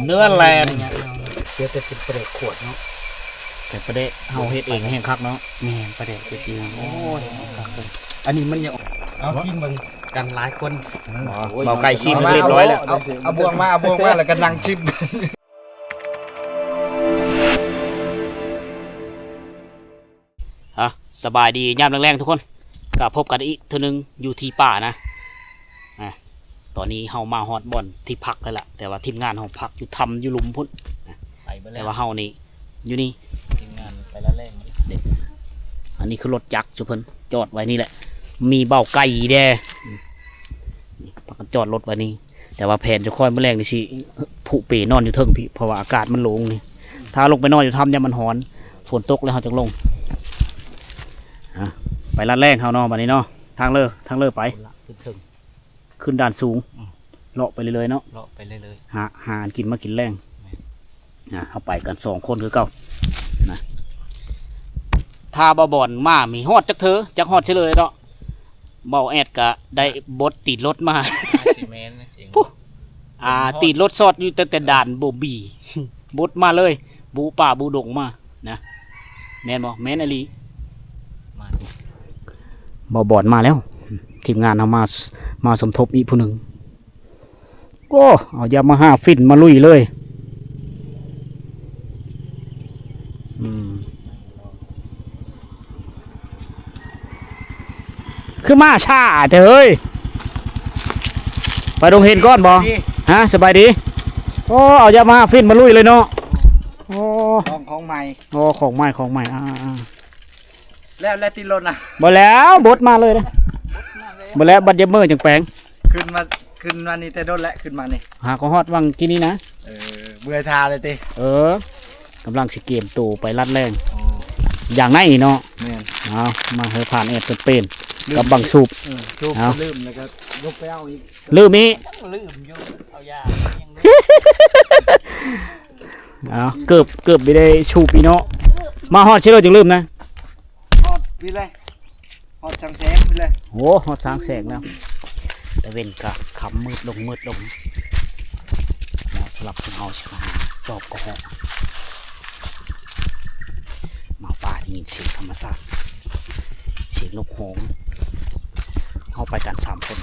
ເນື້ອແລງ ເສຍແຕ່ເປັນປາແດກຂວດເນາະ ແຕ່ປາແດກເຮົາເຮັດເອງແຮງຄັກເນາະ. ແມ່ນ ປາແດກເຮັດເອງ ໂອ້ຍ ຄັກເລີຍ. ອັນນີ້ມັນຍັງ ເອົາຊີມເບິ່ງກັນຫຼາຍຄົນ. ໂອ້ຍ ເບົາໄກ່ຊີມຮຽບຮ້ອຍແລ້ວ. ເອົາ ເອົາບ່ວງມາ ເອົາບ່ວງມາ ແລ້ວກໍນັ່ງຊີມ. ອ່ະ ສະບາຍດີຍາມແລງໆ ທຸກຄົນ ກໍພົບກັນອີກເທື່ອໜຶ່ງຢູ່ທີ່ປ່ານະ. ອ່ະ ຕອນນີ້ເຮົາມາຮອດບ່ອນທີ່ພັກແລ້ວລະ ແຕ່ວ່າທີມງານເຮົາພັກຢູ່ຖ້ຳຢູ່ລຸ່ມພຸ້ນນະ ໄປເບິດແລ້ວ ແຕ່ວ່າເຮົານີ້ຢູ່ນີ້ ທີມງານໄປລະແລງເດ້. ອັນນີ້ຄືລົດຈັກ ຊຸເພິ່ນຈອດໄວ້ນີ້ແຫຼະ ມີເບົາໄກ່ແດ່ ອືມ ພັກກັນຈອດລົດໄວ້ນີ້. ແຕ່ວ່າແຜນຈະຄ່ອຍມື້ແລງນີ້ຊິຜູເປນອນຢູ່ເທິງພີ້ ເພາະວ່າອາກາດມັນໂລ່ງນີ້ ຖ້າລົງໄປນອນຢູ່ຖ້ຳຢ້ານມັນຮ້ອນ ຝົນຕົກແລ້ວເຮົາຈັ່ງລົງ. ອ່ະ ໄປລາດແລ້ງເຮົາເນາະ ບັດນີ້ເນາະ ທາງເລີ ທາງເລີໄປ ຂຶ້ນເທິງ ຂຶ້ນດ້ານສູງ ອືມ ເລາະໄປເລື້ອຍໆເນາະ ເລາະໄປເລື້ອຍໆ ຫາ ຫາອັນກິນມາກິນແລງ. ແມ່ນ ອ່ະ ເຮົາໄປກັນສອງຄົນຄືເກົ່ານະ. ຖ້າບໍ່ບອນມາມີຮອດຈັກເທື່ອ ຈັກຮອດເທື່ອເລີຍເນາະ. ເບົາແອດກະໄດ້ບົດຕີນລົດມາ ອາ ຕີນລົດຊອດຢູ່ຕັ້ງແຕ່ດ່ານບໍ່ບີ ບົດມາເລີຍ ບຸປ່າບຸດົງມານະ. ແມ່ນບໍ່? ແມ່ນອີ່ຫຼີ. ເບົາບອນມາແລ້ວ ທີມງານເຮົາມາ ມາສົມທົບອີກຜູ້ໜຶ່ງ. ໂອ້ ເອົາຢາມາຮາຟິນມາລຸຍເລີຍ. ອືມ ຄືມາຊ້າແທ້ເຮີຍ. ໄປໂຮງຮຽນກ່ອນບໍ່? ດີ ຮະ ສະບາຍດີ. ໂອ້ ເອົາຢາມາຮາຟິນມາລຸຍເລີຍເນາະ. ໂອ້ ຂອງ ຂອງໃໝ່. ໂອ້ ຂອງໃໝ່ ຂອງໃໝ່. ອ່າ ແລ້ວ ແລ້ວຕິດລົດນະ? ບໍ່ແລ້ວ ບົດມາເລີຍເດ້. ບໍ່ແລ້ວ ບັດຢາມເມີຈັ່ງແປງ. ຂຶ້ນມາ ຂຶ້ນມານີ້ແຕ່ດົນແຫຼະ ຂຶ້ນມານີ້ ຫາກໍຮອດຫວ່າງກີ້ນີ້ນະ. ເອີ ເມື່ອຍທ່າເລີຍຕິ. ເອີ ກຳລັງຊິກຽມໂຕໄປລາດແລ້ງ. ໂອ້ ຢ່າງໃນເນາະ. ແມ່ນ. ເອົາ ມາເຮີຜ່ານແອດເປັນ ກັບບັງສູບ. ເອີ ສູບ ເອົາ ລືມ ແລ້ວກໍລົງໄປເອົາອີກ. ລືມອີກ. ລືມຢູ່ ເອົາຢາ ເອົາ ເກີບ ເກີບບໍ່ໄດ້ສູບອີກເນາະ. ມາຮອດເຊໂລຈຶ່ງລືມນະ. ຮອດພີ້ແຫຼະ ຮອດສາງແສງພີ້ແຫຼະ. ໂອ້ ຮອດສາງແສງແລ້ວ. ຕາເວັນກະຄ່ຳມືດລົງ ມືດລົງເນາະ. ສຳລັບພວກເຮົາຊິມາຫາຈອບກະເຫາະ ມາປ່າໄດ້ຍິນສຽງທຳມະຊາດ ສຽງນົກຮ້ອງ. ເຮົາໄປກັນສາມຄົນ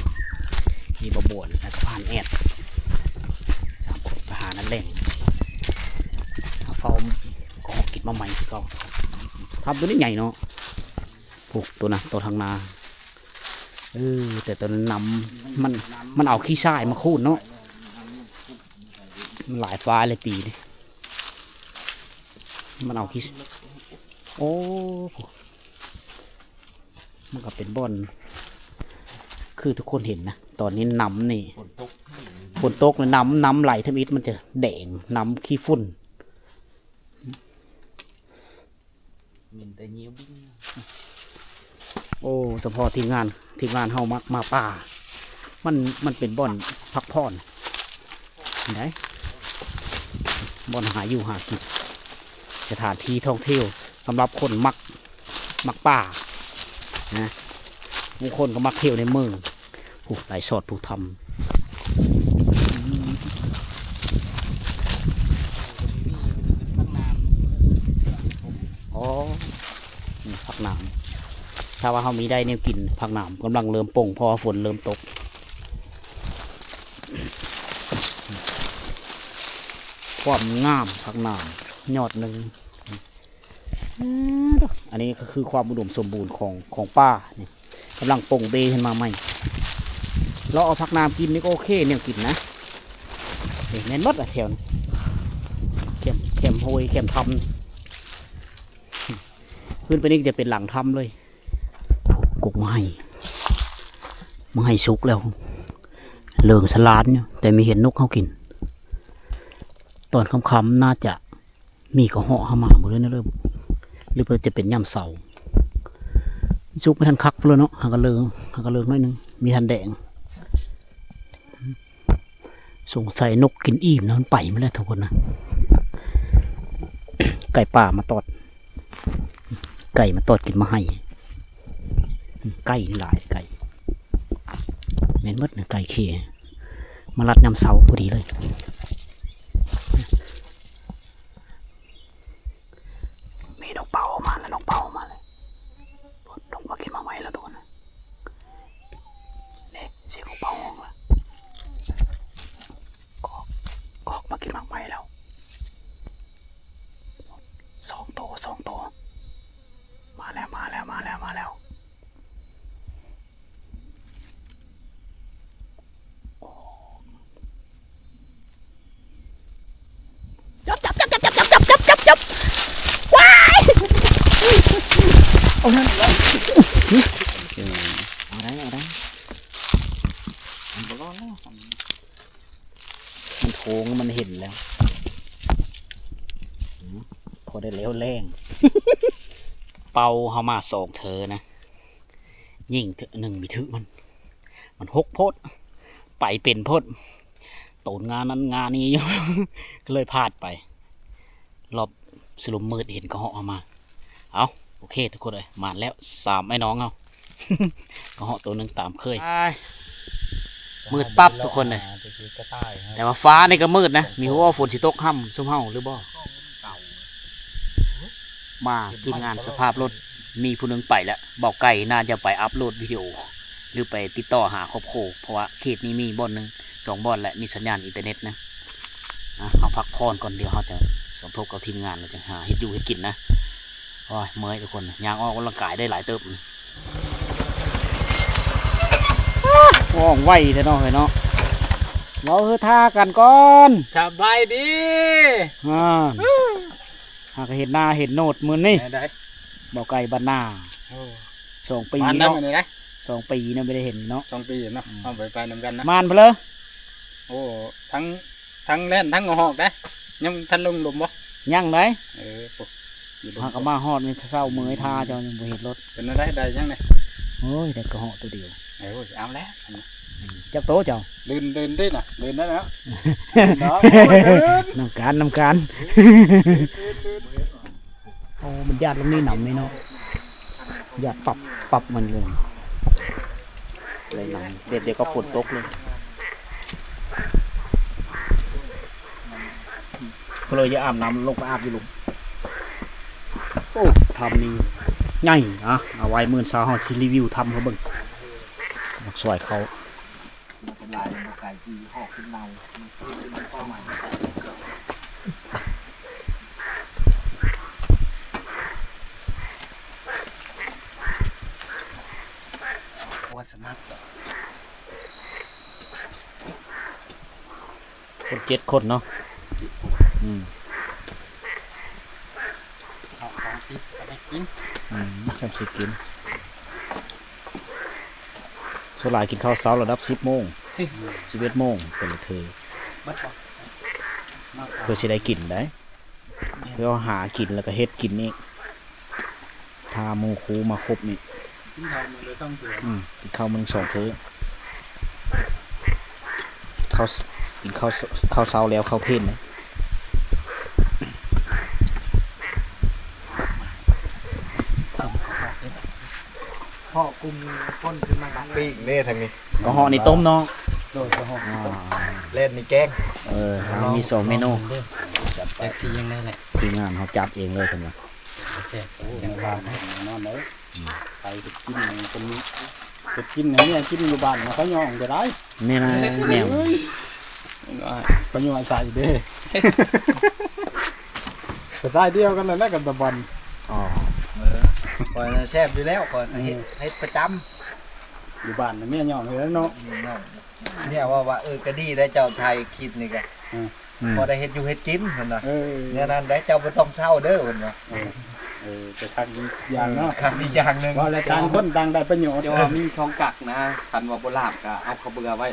ມີບ່າວບວນ ແລ້ວກໍຜ່ານແອດ ສາມຄົນໄປຫານັ້ນແຫຼງ. ເຮົາເຝົ້າກໍກິນມາໃໝ່ຄືເກົ່າ. ຖ້ຳຕົວນີ້ໃຫຍ່ເນາະ. ໂອ້ ຕົວນະ ຕົວທາງໜ້າ. ເອີ ແຕ່ຕົວນັ້ນນ້ຳ ມັນ ມັນເອົາຂີ້ຊາຍມາຂູດເນາະ. ມັນຫຼາຍປາຍຫຼາຍປີເດ້ ມັນເອົາຂີ້ ໂອ້ ມັນກໍເປັນບ່ອນ ຄືທຸກຄົນເຫັນນະ ຕອນນີ້ນ້ຳນີ້ ຝົນຕົກ ຝົນຕົກແລ້ວນ້ຳ ນ້ຳໄຫຼທຳອິດ ມັນຈະແດງ ນ້ຳຂີ້ຝຸ່ນ. ມີແຕ່ຍິ້ວບິ້ງ. ໂອ້ ສະເພາະທີມງານ ທີມງານເຮົາມັກມາປ່າ ມັນ ມັນເປັນບ່ອນພັກຜ່ອນໄດ໋ ບ່ອນຫາຢູ່ຫາກິນ ສະຖານທີ່ທ່ອງທ່ຽວສຳລັບຄົນມັກ ມັກປ່ານະ. ບາງຄົນກໍມັກທ່ຽວໃນເມືອງ. ໂອ້ ຫຼາຍຊອດຜູ້ທຳ. ອໍ ນີ້ຜັກໜາມ. ຖ້າວ່າເຮົາມີໄດ້ແນວກິນ ຜັກໜາມກຳລັງເລີ່ມປົ່ງ ເພາະວ່າຝົນເລີ່ມຕົກ. ຄວາມງາມ ຜັກໜາມຍອດໜຶ່ງ. ອືມ ອັນນີ້ກໍຄືຄວາມອຸດົມສົມບູນຂອງ ຂອງປ່ານີ້ ກຳລັງປົ່ງເບ້ຂຶ້ນມາໃໝ່. ເລາະເອົາຜັກໜາມກິນນີ້ກໍໂອເຄ ແນວກິນນະ. ນີ້ແມ່ນໝົດລະແຖວນີ້ ແຄມ ແຄມຫ້ວຍ ແຄມຖ້ຳ ຂຶ້ນໄປນີ້ຈະເປັນຫຼັງຖ້ຳເລີຍ. ກົກມະໄຮ ມະໄຮສຸກແລ້ວ ເຫຼືອງສະຫຼານຢູ່ ແຕ່ມີເຫັນນົກເຮົາກິນ. ຕອນຄ່ຳໆ ໜ້າຈະ ມີກະເຫາະເຮົາມາບໍ່ເລີຍນະເລີ ຫຼືວ່າຈະເປັນຍາມເຊົ້າ. ສຸກບໍ່ທັນຄັກພຸ້ນລະເນາະ ຫາກະເລີງ ຫາກະເລີງໜ້ອຍໜຶ່ງ ມີທັນແດງ. ສົງໄສນົກກິນອີ່ມແລ້ວ ມັນໄປໝົດແລ້ວທຸກຄົນນະ. ໄກ່ປ່າມາຕອດ ໄກ່ມາຕອດກິນມະໄຮ. ໄກ່ຫຼາຍ ໄກ່ ແມ່ນໝົດນະ ໄກ່ເຄ ມາລັດຍາມເຊົ້າພໍດີເລີຍ. ນີ້ ນົກເປົ້າມາແລ້ວ ນົກເປົ້າມາແລ້ວ ນົກມາກິນໝາກໄມ້ແລ້ວ ທຸກຄົນ. ນີ້ ສຽງນົກເປົ້າຮ້ອງແລ້ວ ກອກ ກອກມາກິນໝາກໄມ້ແລ້ວ ສອງໂຕ ສອງໂຕ ມາແລ້ວ ມາແລ້ວ ມາແລ້ວ ມາແລ້ວ. ວ້າຍ ເອົານັ້ນ ເອົາໄດ້ ເອົາໄດ້ ມັນບໍ່ລອດແລ້ວ ມັນໂຖງ ມັນເຫັນແລ້ວ ພໍໄດ້ແລ້ວແລງ. ເປົ້າເຮົາມາສອງເທື່ອນະ ຍິງເທື່ອໜຶ່ງມີຖືກມັນ ມັນຫົກໂພດ ໄປເປັນໂພດ ໂຕນງານັ້ນງານີ້ຢູ່ ກໍເລີຍພາດໄປ. ລອບສະຫຼຸມມືດເຫັນກະເຫາະເຮົາມາ. ເອົາ ໂອເຄ ທຸກຄົນເອີຍ ມາແລ້ວ ສາມອ້າຍນ້ອງເຮົາ ກະເຫາະໂຕໜຶ່ງຕາມເຄີຍ. ມືດປັບທຸກຄົນເອີຍ ແຕ່ວ່າຟ້ານີ້ກໍມືດນະ ມີຮູ້ວ່າຝົນຊິຕົກຫ້ຳຊຸມເຮົາຫຼືບໍ່? ມາທີມງານສະພາບລົດ ມີຜູ້ໜຶ່ງໄປແລ້ວ ເບົາໄກ່ໜ້າຈະໄປອັບໂຫຼດວິດີໂອ ຫຼືໄປຕິດຕໍ່ຫາຄອບຄົວ ເພາະວ່າເຂດນີ້ມີບ່ອນໜຶ່ງສອງບ່ອນແຫຼະ ມີສັນຍານອິນເຕີເນັດນະ. ອ່ະ ເຮົາພັກຜ່ອນກ່ອນ ດຽວເຮົາຈະສົມທົບກັບທີມງານ ແລ້ວຈັ່ງຫາເຮັດຢູ່ເຮັດກິນນະ. ໂອ້ຍ ເມື່ອຍທຸກຄົນ ຍ່າງອອກກຳລັງກາຍໄດ້ຫຼາຍເຕີບ. ອາ ວ່ອງໄວແທ້ເນາະ ເຮີ້ຍເນາະ ເວົ້າເຮີ້ອທ່າກັນກ່ອນ. ສະບາຍດີ. ອ່າ ຫາກະເຫັນໜ້າເຫັນໂນດມື້ນີ້ ແນວໃດ? ເບົາໄກ່ບ້ານນາ. ໂອ້ ສອງປີເນາະ ມື້ນີ້ນະ ສອງປີເນາະ ບໍ່ໄດ້ເຫັນເນາະ ສອງປີເນາະ. ອືມ ເຮົາໄປ ໄປນຳກັນນະ. ມານພຸ້ນເລີຍ. ໂອ້ ທັງ ທັງແລ່ນທັງເອົາຮອກໄດ໋ ຍັງທັນລົງລົມບໍ່? ຍັງໄດ໋. ເອີ ໂອ້ ເຮົາກໍມາຮອດນີ້ເຊົ້າເມື່ອຍທ່າເຈົ້າຍັງບໍ່ເຫັນລົດ. ເປັນແນວໃດ ໄດ້ຫຍັງແດ່? ໂອ້ຍ ໄດ້ກະເຫາະໂຕດຽວ. ເອີ ເອົາແລ້ວ ອືມ ຈັກໂຕເຈົ້າ? ລື່ນ ລື່ນເດ້ນະ ລື່ນໄດ້ແລ້ວ ນຳການ ນຳການ. ໂອ້ ມັນຢາດລົງນີ້ນຳນີ້ເນາະ ຢາດປັບ ປັບມັນເລີຍ ເລີຍນຳ ແບບດຽວກັບຝົນຕົກເລີຍ. ເພິ່ນເລີຍຢາກອາບນ້ຳ ລົງໄປອາບຢູ່ລຸ່ມ. ໂອ້ ຖ້ຳນີ້ໃຫຍ່. ອ່ະ ເອົາໄວ້ມື້ເຊົ້າເຮົາຊິຣີວິວຖ້ຳໃຫ້ເບິ່ງ. ມັກຊ່ອຍເຂົ້າ ມັນເປັນລາຍບໍ່ໄກທີ່ອອກຂຶ້ນເນົາ ມັນຄືເປົ້າໝາຍ. ໂອ້ ສະໝັກ ຄົນເຈັດຄົນເນາະ. ອືມ ເອົາສອງຕິບເອົາໄປກິນ. ອືມ ຈຳຊິກິນ ສ່ວນຫຼາຍກິນເຂົ້າເຊົ້າລະດັບສິບໂມງ ສິບເອັດໂມງ ເປັນລະເທີ ເພື່ອຊິໄດ້ກິນໄດ໋. ແມ່ນ ເພື່ອຫາກິນແລ້ວກໍເຮັດກິນອີກ ຖ້າໝູ່ຄູ່ມາຄົບນີ້ ກິນເຂົ້າມື້ລະສອງເທື່ອ. ອືມ ກິນເຂົ້າມື້ສອງເທື່ອ ເຂົ້າ ກິນເຂົ້າ ເຂົ້າເຊົ້າແລ້ວເຂົ້າເພນນະ. ພໍກຸມກົ້ນຂຶ້ນມາ ປີກເດ້ທາງນີ້ ກະເຫາະນີ້ຕົ້ມເນາະ. ໂດຍ ກະເຫາະນີ້ຕົ້ມ ອ່າ ແລ່ນນີ້ແກງ. ເອີ ເຮົາມີສອງເມນູ ຈັດໄປ ຈັກຊິຍັງໄດ້ແຫຼະ ທີມງານເຮົາຈັດເອງເລີຍເພິ່ນວ່າ ແຊບ ໂອ້ ຈັ່ງວ່າແນ່ນອນເດີ. ອືມ ໄປເຮັດກິນເປັນ ເຮັດກິນໃຫ້ເມຍກິນຢູ່ບ້ານເນາະ ເຂົາຍ້ອງກໍໄດ້. ແມ່ນແນວ ເອີຍ ເຂົາຍ້ອງໃສ່ເດ້ ສະໄຕລ໌ດຽວກັນນັ້ນແຫຼະກັບຕາບອນ. ອໍ ເອີ ຂ້ອຍນະແຊບຢູ່ແລ້ວ ຂ້ອຍ ອືມ ເຮັດ ເຮັດປະຈຳ ຢູ່ບ້ານນະເມຍຍ້ອງຢູ່ແລ້ວເນາະ. ອືມ ເມຍເວົ້າວ່າ ເອີ ກະດີໄດ໋ເຈົ້າຖ່າຍຄລິບນີ້ກະ ອືມ ພໍໄດ້ເຮັດຢູ່ເຮັດກິນເພິ່ນວ່າ. ເອີ ແນວນັ້ນໄດ໋ ເຈົ້າບໍ່ຕ້ອງເຊົ່າເດີເພິ່ນວ່າ. ເອີ ເອີ ແຕ່ຄັກອີກຢ່າງເນາະ ເອີ ຄັກອີກຢ່າງໜຶ່ງ ເວົ້າແລ້ວຕ່າງຄົນຕ່າງໄດ້ປະໂຫຍດ. ເຈົ້າວ່າມີສອງກັກນະ ຄັນວ່າບໍ່ລາບກະເອົາເຂົ້າເບືອໄວ້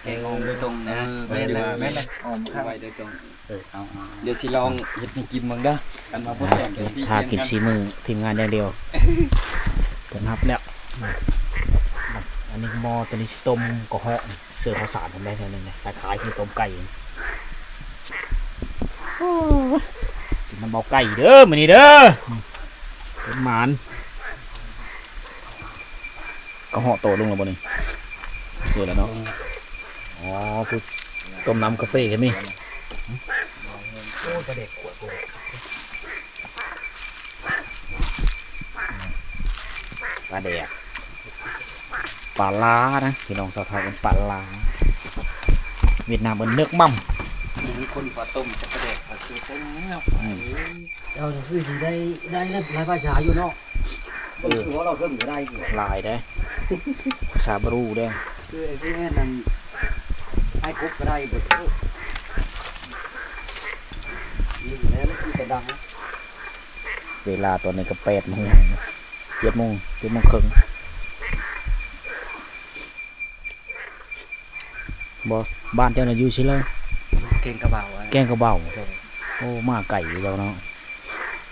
ແກງອ່ອມໂດຍຕົງນະ. ເອີ ແມ່ນແຫຼະ ແມ່ນແຫຼະ ອ່ອມໄວ້ໂດຍຕົງ. ເອີ ເອົາໆ ດຽວຊິລອງເຮັດໃຫ້ກິນເບິ່ງເດີ ຄັນວ່າບໍ່ແຊບ ອ່າ ດຽວຕິ ຖ້າກິນສີມືທີມງານຢ່າງດຽວ. ເພິ່ນຮັບແລ້ວ ອັນນີ້ໝໍ້ ໂຕນີ້ຊິຕົ້ມກະເຫາະ ເສືອເຂົ້າສານທຳໄດ້ແນວໜຶ່ງນະ ຄ້າຍໆຄືຕົ້ມໄກ່. ໂອ້ຍ ກິນນຳເບົາໄກ່ເດີມື້ນີ້ເດີ ເປັນໝານ. ກະເຫາະໂຕລົງແລ້ວບໍ່ນີ້? ເຊື່ອແລ້ວເນາະ. ອໍ ຜູ້ຕົ້ມນ້ຳກາເຟກໍມີ. ໂອ້ຍ ປາແດກຂວດ ປາແດກ ໂອ້ ປາແດກ ປາແດກ ປາແດກ. ປາແດກ ປາລານະ ພີ່ນ້ອງຊາວໄທເອີ້ນປາລາ ຫວຽດນາມເອີ້ນເນີກໝ່ຳ. ມີຄົນປາຕົ້ມ ປາແດກ ປາສູດເຕັມເນາະ. ອືມ ເຈົ້າຄືຊິໄດ້ ໄດ້ຫຼາຍພາສາຢູ່ເນາະ. ເອີ ເວົ້າລາວເຖິງກໍໄດ້ ຫຼາຍເດ້ ພາສາບຣູເດ້. ຄືໄອ້ຜູ້ແມ່ນນັ້ນ ໄອ້ກົບກໍໄດ້ເບິດ. ນີ້ແຫຼະມັນຄືກະດັງ. ເວລາຕອນນີ້ກໍແປດໂມງ ເຈັດໂມງ ເຈັດໂມງເຄິ່ງ. ບໍ່ ບ້ານເຈົ້ານະຢູ່ໃສລະ? ແກ້ງກະເບົາ. ແກ້ງກະເບົາ. ໂອ້ ມາໄກຢູ່ເຈົ້າເນາະ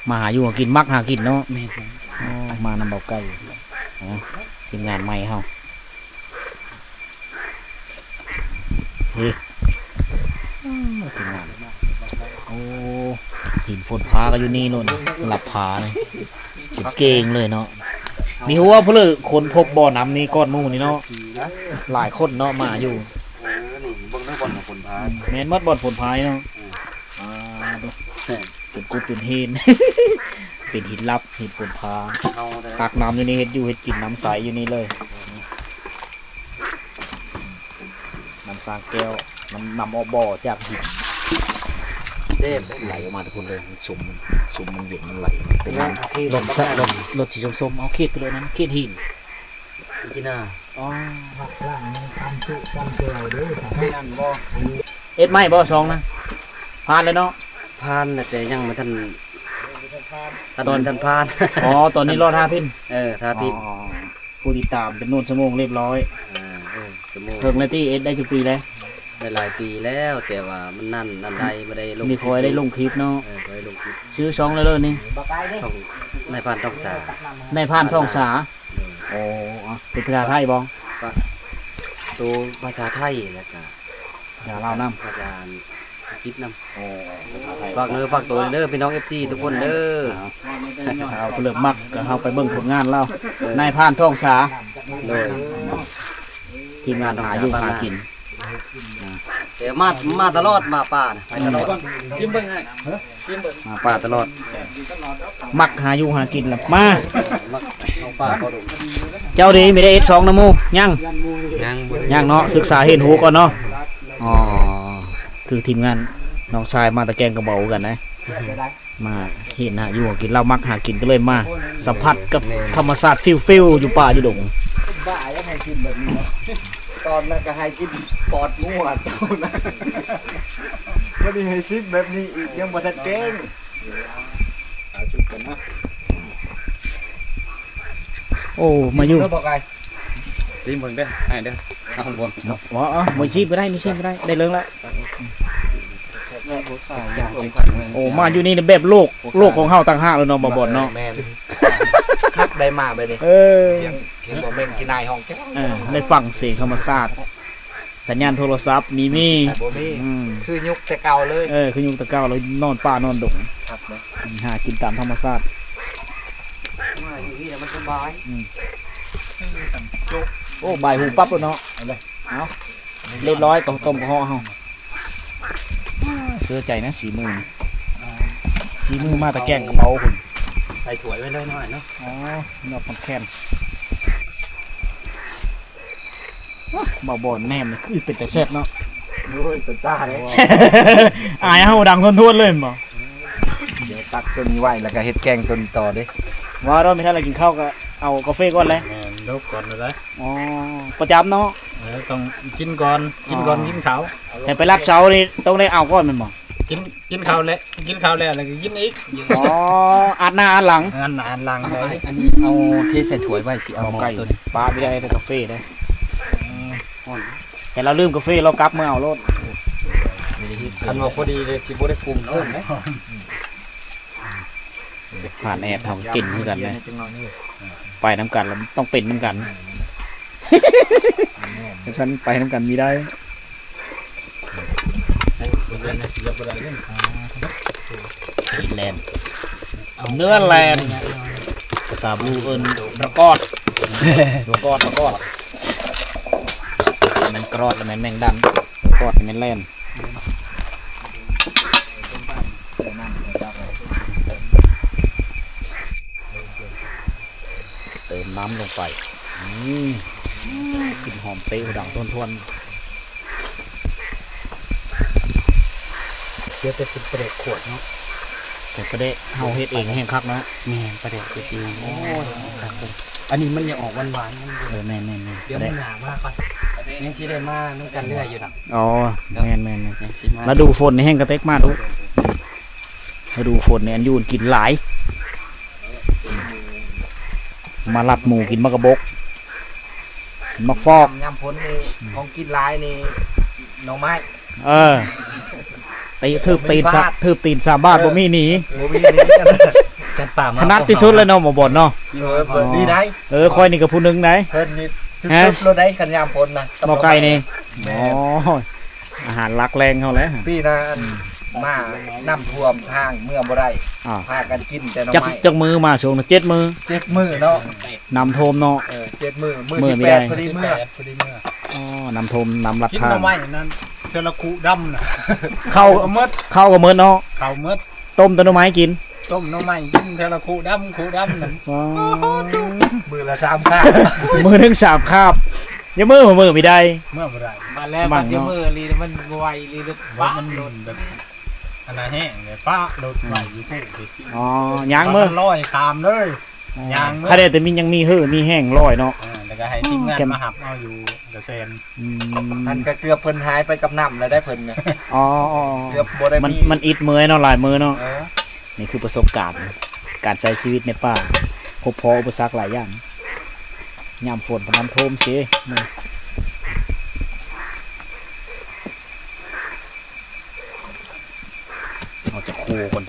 ມາຫາຢູ່ຫາກິນ ມັກຫາກິນເນາະ. ແມ່ນ. ໂອ້ ມານຳເບົາໄກ່. ໂອ້ ທີມງານໃໝ່ເຮົາ ເຮີ້ຍ ໂອ້ ທີມງານ. ໂອ້ ຫີນຝົນຟ້າກໍຢູ່ນີ້ໂລດ ລັບຟ້ານີ້ ເປັນເກງເລີຍເນາະ. ມີຮູ້ວ່າຜູ້ເລີກຄົ້ນພົບບໍ່ນ້ຳນີ້ກ່ອນໝູ່ນີ້ເນາະ ຫຼາຍຄົນເນາະມາຢູ່. ເອີ ນີ້ເບິ່ງເດີບ່ອນຝົນຟ້າ. ແມ່ນໝົດບ່ອນຝົນຟ້າເນາະ. ອືມ ອ່າ ເປັນກຸບເປັນຫີນ ເປັນຫີນລັບ ຫີນຝົນຟ້າ. ເຮົາໄດ້ ຕັກນ້ຳຢູ່ນີ້ ເຮັດຢູ່ເຮັດກິນ ນ້ຳໃສຢູ່ນີ້ເລີຍ. ນ້ຳສ້າງແກ້ວ ນ້ຳ ນ້ຳອອກບໍ່ຈາກຫີນ ແຊບເດ້ ໄຫຼອອກມາແຕ່ພຸ້ນເລີຍ. ຊຸມ ຊຸມມັນເຢັນ ມັນໄຫຼ ເປັນນ້ຳ ລົດ ລົດ ລົດສີສົ້ມໆ. ເອົາເຂດໄປເລີຍນັ້ນ ເຂດຫີນ ກິນນາ. ອໍ ພັກຫຼັງຕຳຈຸຕຳແຈ່ວເດີ. ເປັນອັນບໍ່ ເຮັດໃໝ່ບໍ່ຊ່ອງນະ? ຜ່ານແລ້ວເນາະ. ຜ່ານແລ້ວ ແຕ່ຍັງບໍ່ທັນ ຕອນ ທັນຜ່ານ. ອໍ ຕອນນີ້ລໍຖ້າພິມ. ເອີ ຖ້າພິມ. ອໍ ຜູ້ຕິດຕາມຈຳນວນຊົ່ວໂມງລຽບຮ້ອຍ. ອ່າ ເອີ ຊົ່ວໂມງ ເຖິງແລ້ວຕິ ເຮັດໄດ້ຈັກປີແລ້ວ? ໄດ້ຫຼາຍປີແລ້ວ ແຕ່ວ່າມັນນັ້ນ ນັ້ນໄດ້ ບໍ່ໄດ້ລົງ ມີຄ່ອຍໄດ້ລົງຄລິບເນາະ. ເອີ ຄ່ອຍລົງຄລິບ. ຊື່ຊ່ອງແລ້ວເລີນີ້? ຊ່ອງນາຍພານທອງສາ. ນາຍພານທອງສາ. ໂດຍ. ໂອ້ ເປັນພາສາໄທບໍ່? ກໍໂຕພາສາໄທ ແລ້ວກະພາສາລາວນຳ ພາສາອັງກິດນຳ. ໂອ້ ພາສາໄທ. ຝາກເນື້ອຝາກໂຕເດີພີ່ນ້ອງເອັຟຊີທຸກຄົນເດີ. ເອົາ ເຮົາເລີ່ມມັກ ກໍເຮົາໄປເບິ່ງຜົນງານລາວ. ເອີ ນາຍພານທອງສາ. ໂດຍ. ທີມງານຫາຢູ່ຫາກິນ. ແຕ່ມາ ມາຕະຫຼອດ ມາປ່ານະ ໄປຕະຫຼອດ. ຊິມເບິ່ງອ້າຍ ຊິມເບິ່ງ. ມາປ່າຕະຫຼອດ ມັກຫາຢູ່ຫາກິນລະມາ. ມັກເຂົ້າປ່າເຂົ້າດົງ. ເຈົ້າເດ ມີໄດ້ເອັດຊ່ອງນຳໝູ່? ຍັງ ຍັງບໍ່ໄດ້ ຍັງເນາະ ສຶກສາຮຽນຮູ້ກ່ອນເນາະ. ອໍ ຄືທີມງານ ນ້ອງຊາຍມາແຕ່ແກ້ງກະເບົາຄືກັນນະ. ມາເຫັນຫາຢູ່ຫາກິນ ລາວມັກຫາກິນ ກໍເລີຍມາສຳຜັດກັບ ແມ່ນ ທຳມະຊາດ ຟີລຟີລຢູ່ປ່າຢູ່ດົງ. ບ້າ ຢາກໃຫ້ກິນແບບນີ້ເນາະ ຕອນນັ້ນກໍໃຫ້ກິນປອດງົວເຈົ້ານະ ວັນນີ້ໃຫ້ຊິມແບບນີ້ອີກ ຍັງບໍ່ທັນແກງ. ເອົາຈຸດກັນນະ. ໂອ້ ມາຢູ່ ຊິມເບິ່ງເດີ ໃຫ້ເດີ ເອົາຂ້າງບົນ. ບໍ່ ເອົາ ບໍ່ຊິມກໍໄດ້ ບໍ່ຊິມກໍໄດ້ ໄດ້ເລື່ອງລະ. ໂອ້ ມາຢູ່ນີ້ແບບໂລກ ໂລກຂອງເຮົາຕ່າງຫາກເລີຍເນາະ ບ່າວບອນເນາະ. ແມ່ນ ຄັກໄດ້ມາແບບນີ້. ເອີ ສຽງ ເຫັນບໍ່ ແມ່ນຂີ້ນາຍຮ້ອງແກ້ວ. ເອີ ໄດ້ຟັງສຽງທຳມະຊາດ ສັນຍານໂທລະສັບມີມີ ບໍ່ມີ. ອືມ ຄືຍຸກແຕ່ເກົ່າເລີຍ. ເອີ ຄືຍຸກແຕ່ເກົ່າເລີຍ ນອນປ່ານອນດົງ ຄັກເນາະ ຫາກິນຕາມທຳມະຊາດ. ມາຢູ່ນີ້ແລ້ວມັນສະບາຍ. ອືມ ໂອ້ ບາຍຫູປັບໂລດເນາະ. ເອົາເລີຍ ເອົາ ລຽບຮ້ອຍ ເຂົ້າຕົ້ມກະເຫາະເຮົາ. ເຊື່ອໃຈນະສີມືນີ້ ສີມືມາແຕ່ແກ້ງກະເບົາພຸ້ນ. ໃສ່ຖ້ວຍໄວ້ເລີຍໜ້ອຍເນາະ. ອໍ ຍອດຂອງແຄນ. ບ່າວບອນແນມນີ້ຄືເປັນຕາແຊບເນາະ. ໂອ້ຍ ເປັນຕາເດ້ ອາຍເຮົາດັງທວນໆເລີຍແມ່ນບໍ່? ດຽວຕັກຕົວນີ້ໄວ້ ແລ້ວກໍເຮັດແກງຕົວນີ້ຕໍ່ເດ້. ວ່າດອກ ມີທ່ານລະກິນເຂົ້າກໍເອົາກາເຟກ່ອນແຫຼະ. ແມ່ນ ເອົາກ່ອນເລີຍ. ອໍ ປະຈຳເນາະ. ເອີ ຕ້ອງກິນກ່ອນ ກິນກ່ອນ ອໍ ກິນເຂົ້າ. ແຕ່ໄປຮັບເຊົ້ານີ້ຕ້ອງໄດ້ເອົາກ່ອນແມ່ນບໍ່? ກິນ ກິນເຂົ້າແລ້ວ ກິນເຂົ້າແລ້ວ ແລ້ວກໍກິນອີກ. ອໍ ອັດໜ້າອັດຫຼັງ ອັດໜ້າອັດຫຼັງເລີຍ. ອັນນີ້ເອົາເທໃສ່ຖ້ວຍໄວ້ ຊິເອົາໝໍ້ຕົວນີ້ ປະບໍ່ໄດ້ ແຕ່ກາເຟເດ້. ອືມ ແຕ່ລາວລືມກາເຟ ລາວກັບມາເອົາໂລດ. ຄັນວ່າພໍດີເລີຍ ຊິບໍ່ໄດ້ປຸງເພີ່ມເດ້. ຜ່ານແອດເຮົາກໍກິນຄືກັນເດ້ ໄປນຳກັນແລ້ວຕ້ອງເປັນນຳກັນ. ຈັ່ງຊັ້ນໄປນຳກັນມີໄດ້. ຊີ້ນແລ່ນ ເນື້ອແລ່ນ ພາສາບລູເອີ້ນ ລະກອດ ລະກອດ ລະກອດ. ແມ່ນກະຣອດ ແມ່ນແມງດັນ ລະກອດ ແມ່ນແລ່ນ. ອືມ ເອີ ເປັນບ້ານເຂົາເຈົ້າ. ເຕີມນ້ຳລົງໄປ. ອືມ ກິ່ນຫອມເຕະຫູດັງທວນໆ. ເສຍແຕ່ເປັນປາແດກຂວດເນາະ. ແຕ່ປາແດກເຮົາເຮັດເອງແຮ່ງຄັກເນາະ. ແມ່ນ ປາແດກເຮັດເອງ. ໂອ້ຍ ຄັກເລີຍ. ອັນນີ້ມັນຢາກອອກຫວານໆ. ເອີ ແມ່ນໆໆ. ດຽວມື້ໜ້າມາກ່ອນ ຍັງຊິໄດ້ມານຳກັນເລື້ອຍຢູ່ດອກ. ອໍ ແມ່ນໆໆ. ລະດູຝົນນີ້ແຮ່ງກະເຕັກມາດຸ. ລະດູຝົນນີ້ອັນຢູ່ອັນກິນຫຼາຍ. ມາລັດໝູ ກິນໝາກກະບົກ ໝາກຟອກ. ຍາມຝົນນີ້ຂອງກິນຫຼາຍນີ້ໜໍ່ໄມ້. ເອີ ຕີ ຖືບຕີນສາ ຖືບຕີນສາມບາດ ບໍ່ມີໜີ. ບໍ່ມີໜີ. ສັດປ່າມາ ຖະໜັດທີ່ສຸດເລີຍເນາະ ໝໍ່ບອນເນາະ. ເອີ ເພິ່ນນີ້ໄດ໋. ເອີ ຂ້ອຍນີ້ກໍຜູ້ໜຶ່ງໄດ໋. ເພິ່ນນີ້ ຮະ? ສຸດໆໂລດໄດ໋ ຄັນຍາມຝົນນະ. ໝໍ່ໄກ່ນີ້. ແມ່ນ. ອໍ ອາຫານຫຼັກແຫຼ່ງເຮົາແຫຼະ. ປີນະ ອັນ ມານ້ຳຖ້ວມທາງເມືອບໍ່ໄດ້ ອ່າ ພາກັນກິນແຕ່ໜໍ່ໄມ້. ຈັກ ຈັກມື້ມາຊ່ວງນະ? ເຈັດມື້. ເຈັດມື້ເນາະ. ນ້ຳຖ້ວມເນາະ. ເອີ ເຈັດມື້ ມື້ທີແປດ ພໍດີເມືອ. ອໍ ນ້ຳຖ້ວມ ນ້ຳລັດທາງ. ກິນໜໍ່ໄມ້ນັ້ນ ເທື່ອລະຄຸດຳນະ. ເຂົ້າກໍໝົດ ເຂົ້າກໍໝົດເນາະ. ເຂົ້າໝົດ. ຕົ້ມແຕ່ໜໍ່ໄມ້ກິນ. ຕົ້ມໜໍ່ໄມ້ກິນ ເທື່ອລະຄຸດຳ ຄຸດຳນັ້ນ. ອໍ ມື້ລະສາມຄາບ. ມື້ໜຶ່ງສາມຄາບ. ຢ່າເມືອ ເມືອບໍ່ໄດ້ ເມືອບໍ່ໄດ້. ມາແລ້ວບັດຢ່າເມືອອີ່ຫຼີ ມັນບໍ່ໄຫວອີ່ຫຼີ. ປະລົດ ແບບອັນນັ້ນແຫ້ງເລີຍ ປະລົດໄວ້ຢູ່ພຸ້ນ. ອໍ ຍ່າງເມືອ ລອຍຂ້າມເລີຍ. ຍ່າງເມືອ. ຄັນໄດ້ແຕ່ມີ ຍັງມີເຮີມີແຮງລອຍເນາະ. ເອີ ແລ້ວກໍໃຫ້ທີມງານມາຮັບເອົາຢູ່ກະແສນ. ອືມ ອັນກະເກືອບເພິ່ນຫາຍໄປກັບນ້ຳແລ້ວໄດ໋ເພິ່ນນະ. ອໍ ເກືອບບໍ່ໄດ້ ມັນ ມີ ມັນອິດເມື່ອຍເນາະ ຫຼາຍມື້ເນາະ. ເອີ ນີ້ຄືປະສົບການການໃຊ້ຊີວິດໃນປ່າ ພົບພໍອຸປະສັກຫຼາຍຢ່າງ. ຍາມຝົນພະນຳໂທມເສ. ເຮົາຈະໂຄກ່ອນ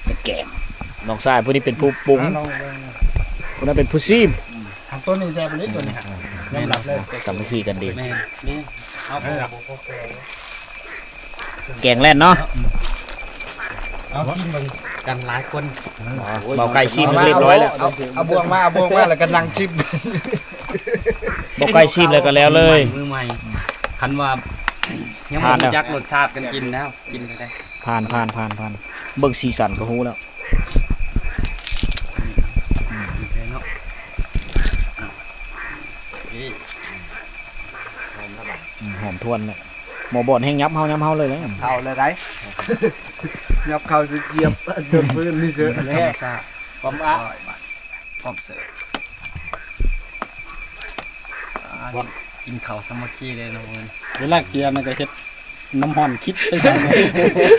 ເປັນແກງ. ນ້ອງຊາຍຜູ້ນີ້ເປັນຜູ້ປຸງ ຜູ້ນັ້ນເປັນຜູ້ຊີມ. ອືມ ທາງຕົ້ນນີ້ແຊບເລີຍ ຕົວນີ້ຮະ ຍອມຮັບເລີຍ. ສາມັກຄີກັນດີ. ແມ່ນ ນີ້ ເອົາ ແກງແລ່ນເນາະ. ເອົາ ກິນເບິ່ງກັນຫຼາຍຄົນ. ເບົາໄກ່ຊີມຮຽບຮ້ອຍແລ້ວ. ເອົາ ເອົາບ່ວງມາ ເອົາບ່ວງມາ ແລ້ວກໍນັ່ງຊີມ. ເບົາໄກ່ຊີມແລ້ວກໍແລ້ວເລີຍ. ມືໃໝ່ ຄັນວ່າຍັງບໍ່ຮູ້ຈັກລົດຊາດການກິນແລ້ວ ກິນໄດ້. ຜ່ານ ຜ່ານ ຜ່ານ ຜ່ານ. ເບິ່ງສີສັນກໍຮູ້ແລ້ວ. ອືມ ເນາະ. ນີ້ ຫອມແລ້ວບັດ. ອືມ ຫອມທວນແຫຼະ. ໝໍ່ບອນແຮ່ງຫຍັບເຮົາ ຫຍັບເຮົາເລີຍແຫຼະ. ເຂົ້າແລ້ວໄດ໋ ຫຍັບເຂົ້າຊິຢຽບຈົນພື້ນນີ້ເສີ. ແລ້ວ ຄວາມອະ ພ້ອມເສີບ. ອ່າ ກິນເຂົ້າສາມັກຄີເລີຍເນາະ. ເວລາເກຍນະກໍເຮັດນ້ຳຮ້ອນຄິດໄປໃສ່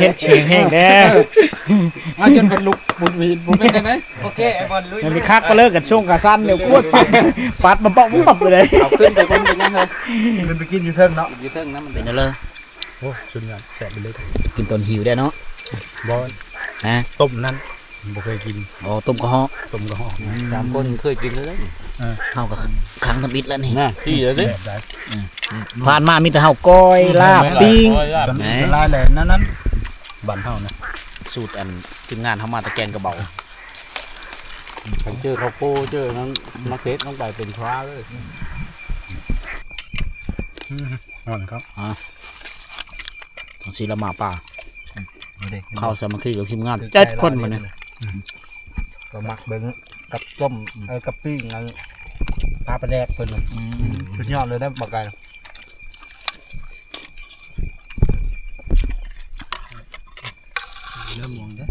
ເຮັດສຽງແຮງແທ້. ມາຈົນເພິ່ນລຸກບຸດຫວີດ ບໍ່ເປັນຈັ່ງໃດ. ໂອເຄ ໄອ້ບອນລຸຍ. ມັນມີຄັກປາເລີກກັນ ຊົງກະຊັ້ນດຽວ ກວດປັດມາປອກປັບໄປເລີຍ. ເອົາຂຶ້ນໄປເບິ່ງເປັນຫຍັງເຮີ້ຍ. ຂຶ້ນໄປກິນຢູ່ເທິງເນາະ ຢູ່ເທິງນະ. ມັນເປັນຈັ່ງໃດ? ໂອ້ ສຸດຍອດ ແຊບໄປເລີຍ. ກິນຕອນຫິວໄດ້ເນາະ. ບໍ່ ຮະ? ຕົ້ມນັ້ນ ບໍ່ເຄີຍກິນ. ອໍ ຕົ້ມກະເຫາະ. ຕົ້ມກະເຫາະ. ອືມ ສາມຄົນເຄີຍກິນແລ້ວເດ້. ເອີ ເຮົາກໍຄັ້ງທຳອິດແລ້ວນີ້ນະ. ທີ່ແລ້ວເດ້. ອືມ ຜ່ານມາມີແຕ່ເຮົາກ້ອຍ ລາບ ປີ້ງ. ຫຼາຍແຫຼະນັ້ນ ນັ້ນ ບ້ານເຮົານະ. ສູດອັນທີມງານເຮົາມາແຕ່ແກ່ງກະເບົາ. ຄັນເຈີເຂົ້າໂພ ເຈີນັ້ນ ມາເຮັດລົງໄປເປັນຊວາເລີຍ. ອືມ ຮ້ອນຄັກ. ອ່າ ຈັ່ງຊີ້ລະໝາປ່າ. ເຂົ້າສາມັກຄີກັບທີມງານ ເຈັດຄົນມື້ນີ້. ກໍມັກເບິ່ງກັບຕົ້ມ ເອີ ກັບປີ້ງ ອັນປາປາແດກເພິ່ນ. ອືມ ສຸດຍອດເລີຍເດ້ ບໍ່ໄກ. ເລີ່ມງງເດ້.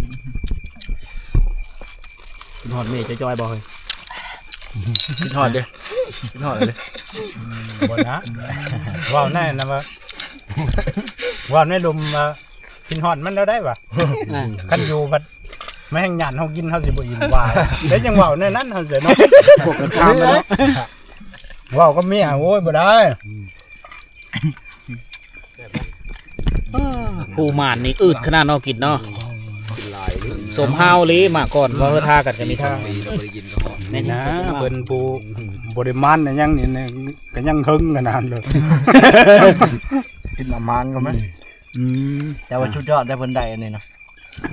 ຄິດຮອດເມຈະຈ່ອຍບໍ່ເຮີ້ຍ? ຄິດຮອດເດ້ ຄິດຮອດເດ້. ບໍ່ນະ ເວົ້າແນ່ນະວ່າ ເວົ້າໃນລົມວ່າ ຄິດຮອດມັນແລ້ວໄດ້ຫວາ. ອ່າ ຄັນຢູ່ພັດມາແຮ່ງຍານເຮົາກິນ ເຮົາຊິບໍ່ອີ່ມຫວາ. ແລ້ວຍັງເວົ້າແນວນັ້ນ ເຮົາຊິເນາະ. ພວກກັນຂ້າມແລ້ວເນາະ. ເວົ້າກັບເມຍ ໂອ້ຍ ບໍ່ໄດ້. ຜູ້ໝານນີ້ອືດຂະໜາດເນາະ ກິນເນາະ. ສົມເຮົາເລີຍ ມາກ່ອນ ເວົ້າເຮີທ່າກັນກໍມີທ່າ. ແມ່ນນະ ເພິ່ນຜູ້ບໍ່ໄດ້ໝານຫຍັງນີ້ ກໍຍັງເທິງຂະໜາດເລີຍ. ກິນນ້ຳໝານກໍແມ່ນ. ອືມ ແຕ່ວ່າສຸດຍອດໄດ້ ເພິ່ນໄດ້ອັນນີ້ນະ.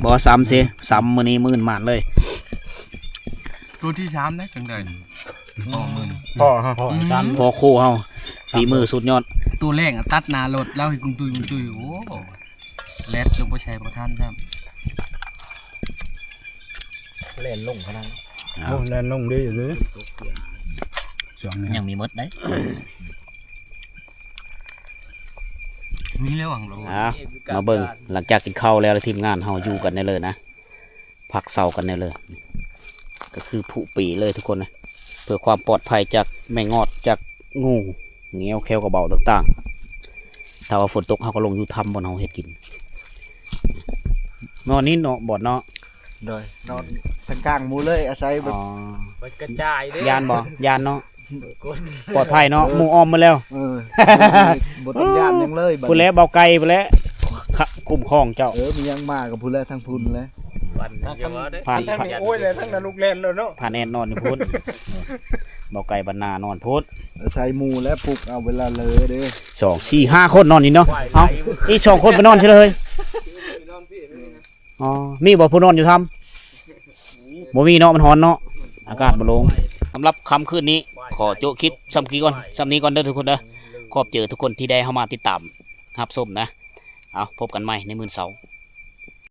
ບໍ່ ຊ້ຳຊິ ຊ້ຳມື້ນີ້ມື້ອື່ນໝານເລີຍ. ຕົວທີສາມໄດ້ຈັ່ງໃດ. ພໍ່ເຮົາ ພໍ່ ພໍ່ ອືມ ພໍ່ຄູ່ເຮົາ ຝີມືສຸດຍອດ. ຕົວແລກອະ ຕັດໜ້າລົດລາວໃຫ້ກຸງຕຸຍກຸງຕຸຍ. ໂອ້ ແລ່ນລົງໄປໃສ່ບໍ່ທັນຊ້ຳ ແລ່ນລົງຂະໜາດ. ໂອ້ ແລ່ນລົງເດ້ຢູ່ເດ້ ຊ່ວງນີ້ ຍັງມີໝົດໄດ໋ ມີແລ້ວຫວັງລົງ ອ່າ ມາເບິ່ງ ຫຼັງຈາກກິນເຂົ້າແລ້ວ ທີມງານເຮົາຢູ່ກັນໄດ້ເລີຍນະ ພັກເຊົາກັນໄດ້ເລີຍ ກໍຄືຜຸເປເລີຍທຸກຄົນນະ ເພື່ອຄວາມປອດໄພຈາກແມງງອດ ຈາກງູເຫງວແຂ້ວກະເບົາຕ່າງໆ ຖ້າວ່າຝົນຕົກເຮົາກໍລົງຢູ່ຖ້ຳບ່ອນເຮົາເຮັດກິນ ນອນນີ້ເນາະ ບອດເນາະ ໂດຍ ນອນທາງກາງໝູ່ເລີຍ ອາໄສແບບ ອໍ ມັນກະຈາຍເດ້ ຢ້ານບໍ່? ຢ້ານເນາະ ກົນ ປອດໄພເນາະ ເອີ ໝູ່ອ້ອມໝົດແລ້ວ ເອີ ບໍ່ຕ້ອງຢ້ານຫຍັງເລີຍບັດນີ້ ພຸ້ນແຫຼະ ເບົາໄກ່ພຸ້ນແຫຼະ ຄຸ້ມຄອງເຈົ້າ ເອີ ມີຫຍັງມາກໍພຸ້ນແຫຼະ ທາງພຸ້ນແຫຼະ ປັ່ນຢູ່ບໍ່ໄດ້ ຜ່ານ ຜ່ານ ໂອ້ຍ ແລ້ວທາງນັ້ນລູກແລ່ນແລ້ວເນາະ ຜ່ານແອດນອນຢູ່ພຸ້ນ ເບົາໄກ່ບັນນານອນພຸ້ນ ອາໄສໝູ່ແຫຼະ ປຸກເອົາເວລາເລີເດ້ ສອງ ສີ່ ຫ້າ ຄົນນອນນີ້ເນາະ ເອົາ ອີກສອງຄົນໄປນອນໃສເລີຍ? ອໍ ມີບໍ່ຜູ້ນອນຢູ່ຖ້ຳ? ບໍ່ມີເນາະ ມັນຮ້ອນເນາະ ອາກາດບໍ່ໂລ່ງ ສຳລັບຄ່ຳຄືນນີ້ ຂໍໂຈະຄລິບຊ່ຳນີ້ກ່ອນ ຊ່ຳນີ້ກ່ອນເດີທຸກຄົນເດີ ຂອບໃຈທຸກຄົນທີ່ໄດ້ເຂົ້າມາຕິດຕາມຮັບຊົມນະ ເອົາ ພົບກັນໃໝ່ໃນມື້ເຊົ້າ.